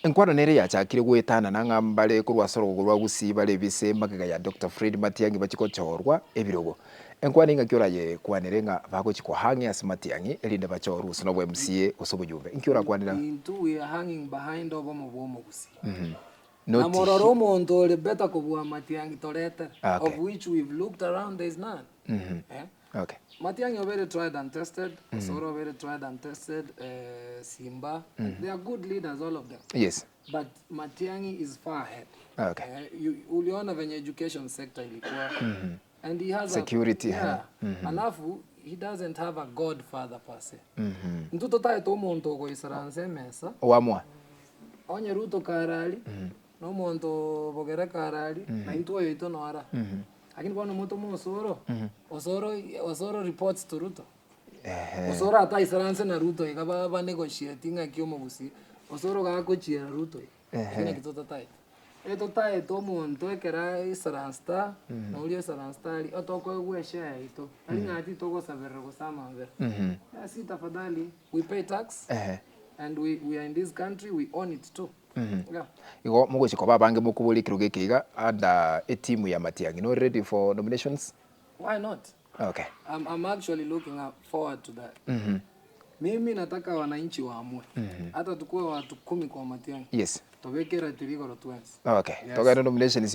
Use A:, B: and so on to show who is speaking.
A: Enkwano nere yachakire goetanana ng'a mbare korwa ase orogogo rwa Gusii bare ebise magega ya Doctor Fred Matiang'i bachie gochorwa ebirogo. Enkwano ing'aki orayekwanere ng'a bagochia koa ang'e ase Matiang'i erinde bachorwe gose nobo MCA gose obojumbe? Inki orakwanere ang'e?
B: Intwe we are hanging behind obomo bwa omogusii.
A: Not
B: Na morore omonto ore better kobua Matiang'i toretere,
A: Okay.
B: of which we've looked around there is none. Eh?
A: Okay.
B: Matiang'i obeire tried and tested, Osoro obeire tried and tested, eh, Simba, they are good leaders all of them.
A: Yes.
B: But Matiang'i is far ahead.
A: Okay.
B: Eh, you, uliona venye education sector ilikuwa and he has
A: Security,
B: a, yeah. Alafu he doesn't have a godfather per se. Intwe totaete omonto ogoisaransa emesa
A: Oamua.
B: onye Ruto karari na omonto Bogere karari na intwe oyo oito noara. Lakini bono motome Osoro, Osoro Osoro reports to Ruto. Osoro ataisaranse na Ruto iga ba ba negotiate ng'aki omogusii, Osoro gagochiera Ruto iga, ekio naki totataete. Etotaete omonto ekero aisaransete na oria oisaransete aria, otokoegwa eshare yaito, tari ng'a titogosaberera gose amabera. Si tafadhali, we pay tax, and we we are in this country, we own it too. Yeah.
A: Igo mogochia koba abange mokoboria ekerogo eke iga under etimu ya Matiang'i, nore ready for nominations?
B: Why not?
A: Okay.
B: I'm, I'm actually looking up forward to that. Mimi nataka wananchi waamue. Hata tukue watu kumi kwa Matiang'i.
A: Yes.
B: Tobeke ratiri igoro twensi.
A: Okay.
B: Yes.
A: Togende nominations.